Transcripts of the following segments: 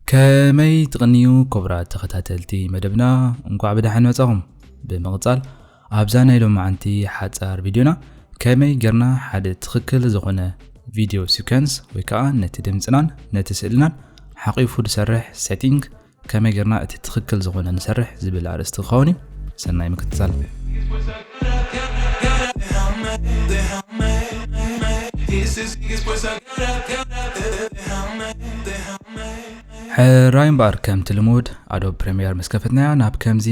ከመይ ትቕንዩ ክቡራት ተኸታተልቲ መደብና፣ እንኳዕ ብደሓን መጻኹም። ብምቕጻል ኣብዛ ናይ ሎማዓንቲ ሓጻር ቪድዮና ከመይ ጌርና ሓደ ትኽክል ዝኾነ ቪድዮ ሲኮንስ ወይ ከዓ ነቲ ድምጽናን ነቲ ስእልናን ሓቒፉ ዝሰርሕ ሴቲንግ ከመይ ጌርና እቲ ትኽክል ዝኾነ ንሰርሕ ዝብል ኣርእስቲ ክኸውን እዩ። ሰናይ ምክትታል። ሕራይ እምበኣር ከምቲ ልሙድ ኣዶብ ፕሪምየር ምስ ከፈትናያ ናብ ከምዚ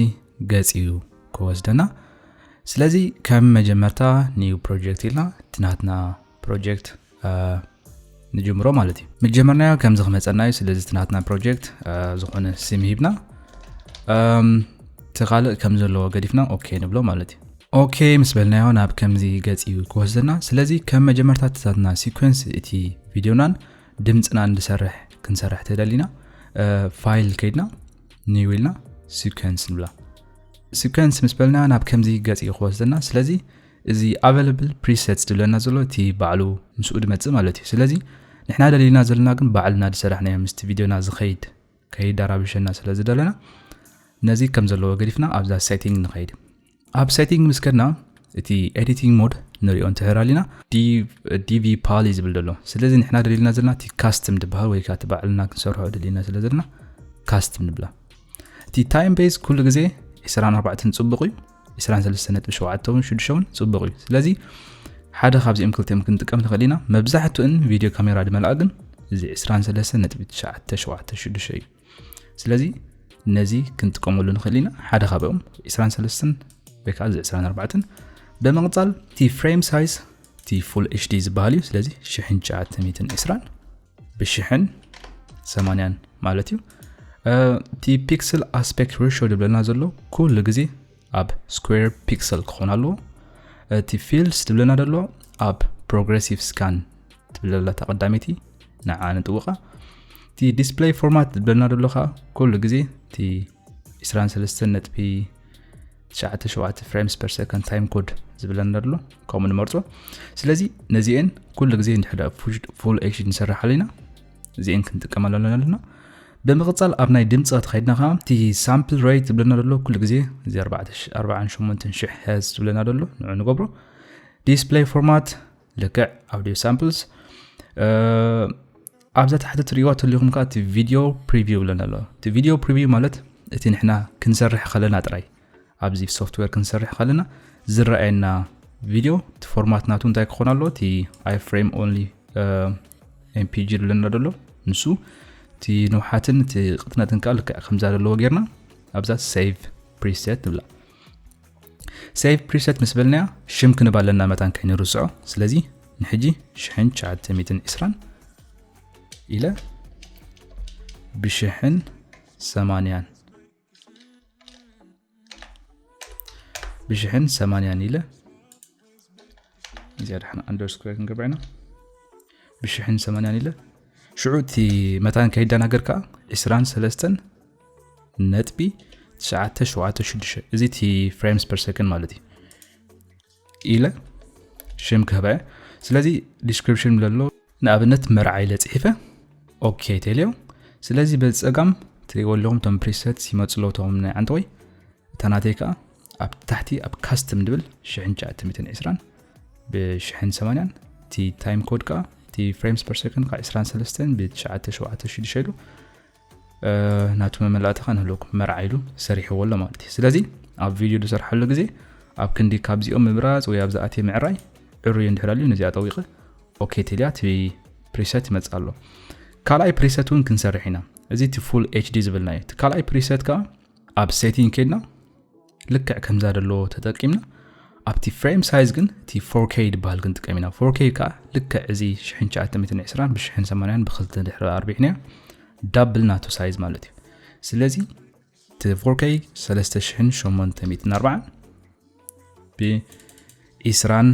ገጽ እዩ ክወስደና። ስለዚ ከም መጀመርታ ኒው ፕሮጀክት ኢልና እቲ ናትና ፕሮጀክት ንጅምሮ ማለት እዩ። ምስ ጀመርናዮ ከምዚ ክመጸና እዩ። ስለዚ እቲ ናትና ፕሮጀክት ዝኾነ ስም ሂብና እቲ ካልእ ከም ዘለዎ ገዲፍና ኦኬ ንብሎ ማለት እዩ። ኦኬ ምስ በልናዮ ናብ ከምዚ ገጽ እዩ ክወስደና። ስለዚ ከም መጀመርታ እቲ ናትና ሲኮንስ እቲ ቪድዮናን ድምጽናን ዝሰርሕ ክንሰርሕ ተደሊና ፋይል ከይድና ኒው ኢልና ሲኮንስ ንብላ። ሲኮንስ ምስ በልና ናብ ከምዚ ገጽ እዩ ክወስደና። ስለዚ እዚ ኣቨለብል ፕሪሰትስ ዝብለና ዘሎ እቲ ባዕሉ ምስኡ ድመጽእ ማለት እዩ። ስለዚ ንሕና ደሊልና ዘለና ግን ባዕልና ዝሰራሕናዮ ምስቲ ቪድዮና ዝኸይድ ከይዳራብሸና ስለ ዝደለና ነዚ ከም ዘለዎ ገዲፍና ኣብዛ ሴቲንግ ንኸይድ። ኣብ ሴቲንግ ምስ ከድና እቲ ኤዲቲንግ ሞድ ንሪኦ እንትሕር ኣሊና ዲቪ ፓሊ ዝብል ዘሎ። ስለዚ ንሕና ደሊልና ዘለና እቲ ካስትም ዝበሃል ወይ ከዓ እቲ ባዕልና ክንሰርሖ ደሊልና ስለ ዘለና ካስትም ንብላ። እቲ ታይም ቤዝ ኩሉ ግዜ ዕስራን ኣርባዕተን ጽቡቕ እዩ። ዕስራን ሰለስተን ነጥቢ ሸውዓተ እውን ሽዱሽተ እውን ጽቡቕ እዩ። ስለዚ ሓደ ካብዚኦም ክልቲኦም ክንጥቀም ንኽእል ኢና። መብዛሕትኡን ቪድዮ ካሜራ ዝመልኣ ግን እዚ ዕስራን ሰለስተን ነጥቢ ትሽዓተ ሸውዓተ ሽዱሽተ እዩ። ስለዚ ነዚ ክንጥቀመሉ ንኽእል ኢና። ሓደ ካብኦም ዕስራን ሰለስተን ወይ ከዓ እዚ ዕስራን ኣርባዕተን። ብምቕጻል እቲ ፍሬም ሳይዝ እቲ ፉል ኤች ዲ ዝበሃል እዩ። ስለዚ ሽሕን ትሽዓተ ሚእትን ዕስራን ብሽሕን ሰማንያን ማለት እዩ። እቲ ፒክስል ኣስፔክት ሬሽዮ ዝብለና ዘሎ ኩሉ ግዜ ኣብ ስኩዌር ፒክሰል ክኾን ኣለዎ። እቲ ፊልድስ ዝብለና ዘሎ ኣብ ፕሮግረሲቭ ስካን ትብል ዘላ እታ ቀዳመይቲ ንዓ ንጥውቓ። እቲ ዲስፕሌይ ፎርማት ዝብለና ዘሎ ከዓ ኩሉ ግዜ እቲ ዕስራን ሰለስተን ነጥቢ ትሽዓተ ሸውዓተ ፍሬምስ ፐር ሰከንድ ታይም ኮድ ዝብለና ዘሎ ከምኡ ንመርጾ። ስለዚ ነዚአን ኩሉ ግዜ እንድሕር ፉል ኤች ዲ ንሰርሕ ኣለና እዚአን ክንጥቀም ኣለና ኣለና። ብምቕጻል ኣብ ናይ ድምፂ ከተኸይድና ከዓ እቲ ሳምፕል ሬት ዝብለና ዘሎ ኩሉ ግዜ እዚ ኣርባዕተ ሽ-፣ ኣርባዓን ሸሞንተን ሽሕ ሄርዝ ዝብለና ዘሎ ንዑ ንገብሮ። ዲስፕሌይ ፎርማት ልክዕ ኣውዲዮ ሳምፕልስ። ኣብዛ ታሕቲ ትሪእዋ ተሊኹም ከዓ እቲ ቪድዮ ፕሪቪው ይብለና ኣሎ። እቲ ቪድዮ ፕሪቪው ማለት እቲ ንሕና ክንሰርሕ ከለና ጥራይ ኣብዚ ሶፍትዌር ክንሰርሕ ከለና ዝረኣየና ቪድዮ እቲ ፎርማት ናቱ እንታይ ክኾን ኣለዎ? እቲ ኣይ ፍሬም ኦንሊ ኤምፒጂ ዝብለና ዘሎ ንሱ እቲ ንውሓትን እቲ ቅጥነትን ከዓ ልክዕ ከምዛ ዘለዎ ጌርና ኣብዛ ሴቭ ፕሪሴት ንብላ። ሴቭ ፕሪሴት ምስ በልናያ ሽም ክንባ ኣለና መታን ከይንርስዖ። ስለዚ ንሕጂ ሽሕን ትሽዓተ ሚእትን ዕስራን ኢለ ብሽሕን ሰማንያን ብሽሕን ሰማንያን ኢለ እዚኣ ዳሕና ኣንደርስኮር ክንገብር ኢና። ብሽሕን ሰማንያን ኢለ ሽዑ እቲ መታን ከይደናገር ከዓ ዕስራን ሰለስተን ነጥቢ ትሽዓተ ሸውዓተ ሽዱሽተ እዚ እቲ ፍሬምስ ፐር ሰከንድ ማለት እዩ ኢለ ሽም ክህባ እየ። ስለዚ ዲስክሪፕሽን ለሎ ንኣብነት መርዓ ኢለ ጽሒፈ ኦኬ ተልዮ። ስለዚ በዚ ጸጋም ትሪእዎ ኣለኹም እቶም ፕሪሰትስ ይመጹ ኣለዉ እቶም ናይ ዓንተወይ። እታ ናተይ ከኣ ኣብ ታሕቲ ኣብ ካስተም ድብል ሽሕን ትሽዓተ ሚእትን ዕስራን ብሽሕን ሰማንያን እቲ ታይም ኮድ ከኣ እቲ ፍሬምስ ፐር ሰከንድ ከኣ ዕስራን ሰለስተን ብትሽዓተ ሸውዓተ ሽዱሽተ ኢሉ ናቱ መመላእታ ከኣ ንህልወኩም መርዓ ኢሉ ሰሪሕዎ ኣሎ ማለት እዩ። ስለዚ ኣብ ቪድዮ ዝሰርሓሉ ግዜ ኣብ ክንዲ ካብዚኦም ምምራጽ ወይ ኣብዛ ኣትየ ምዕራይ ዕሩይ እንድሕር ኣልዩ ነዚኣ ጠዊቐ ኦኬ ተልያ እቲ ፕሪሰት ይመጽእ ኣሎ። ካልኣይ ፕሪሰት እውን ክንሰርሕ ኢና። እዚ እቲ ፉል ኤች ዲ ዝብልና እዩ። እቲ ካልኣይ ፕሪሰት ከኣ ኣብ ሴቲንግ ከይድና ልክዕ ከምዛ ዘለዎ ተጠቂምና ኣብቲ ፍሬም ሳይዝ ግን እቲ ፎር ኬ ዝበሃል ክንጥቀም ኢና። ፎር ኬ ከኣ ልክዕ እዚ ሽሕን ትሽዓተ ሚእትን ዕስራን ብሽሕን ሰማንያን ብክልተ ድሕሪ ኣርቢሕና ዳብል ናቱ ሳይዝ ማለት እዩ። ስለዚ እቲ ፎር ኬ ሰለስተ ሽሕን ሸሞንተ ሚእትን ኣርባዓን ብዒስራን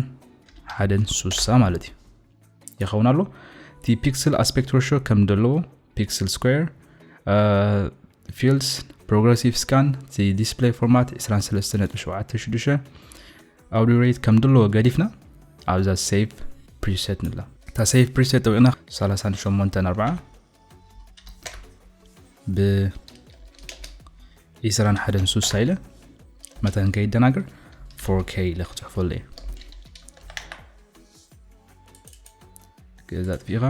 ሓደን ሱሳ ማለት እዩ ይኸውን ኣሎ። እቲ ፒክስል ኣስፔክት ሬሽዮ ከም ዘለዎ ፒክስል ስኩዌር ፊልድስ ፕሮግረሲቭ ስካን እቲ ዲስፕሌይ ፎርማት ዕስራን ሰለስተን ነጥቢ ሸውዓተ ሽዱሽተ ኣውዲዮ ሬት ከም ዘለዎ ገዲፍና ኣብዛ ሴቭ ፕሪሴት ንብላ። እታ ሴቭ ፕሪሴት ጠዊቕና ሰላሳን ሸሞንተን ኣርብዓ ብ ዕስራን ሓደን ስሳ ኢለ መታን ከይደናገር four K ኢለ ክፅሕፈሉ እየ። ገዛ ጥፊኻ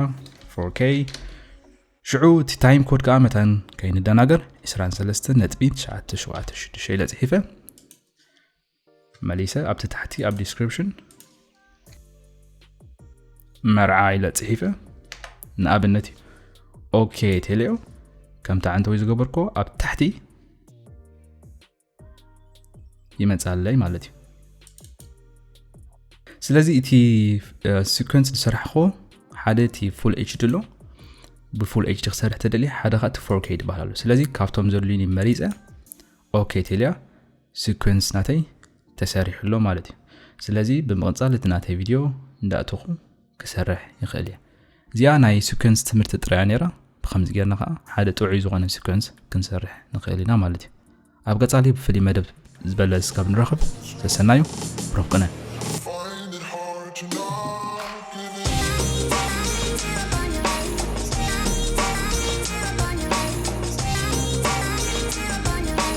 four K። ሽዑ እቲ time code ከዓ መታን ከይንደናገር ዕስራን ሰለስተን ነጥቢ ትሽዓተ ሸውዓተ ሽዱሽተ ኢለ ፅሒፈ። መሊሰ ኣብቲ ታሕቲ ኣብ description መርዓ ኢለ ፅሒፈ። ንኣብነት OK ቴሌዮ ከምታ ዕንተወይ ዝገበርኮ ኣብ ታሕቲ ይመፃለይ ማለት እዩ። ስለዚ እቲ sequence ዝሰራሕኮ ሓደ እቲ full HD ኣሎ። ብ full HD ክሰርሕ ተደልየ ሓደ ከዓ እቲ four K ዝበሃል ኣሎ። ስለዚ ካብቶም ዘድልዩኒ መሪፀ OK ቴልያ sequence ናተይ ተሰሪሑ ኣሎ ማለት እዩ። ስለዚ ብምቕፃል እቲ ናተይ ቪድዮ እንዳእተኹ ክሰርሕ ይኽእል እየ። እዚኣ ናይ sequence ትምህርቲ ጥራያ ነይራ። ብከምዚ ጌርና ከዓ ሓደ ጥዑይ ዝኾነ sequence ክንሰርሕ ንኽእል ኢና ማለት እዩ። ኣብ ቀፃሊ ብፍሉይ መደብ ዝበለ እስካብ ንራኸብ ሰሰናዩ ብሩኽ ቅነ። Find it hard to not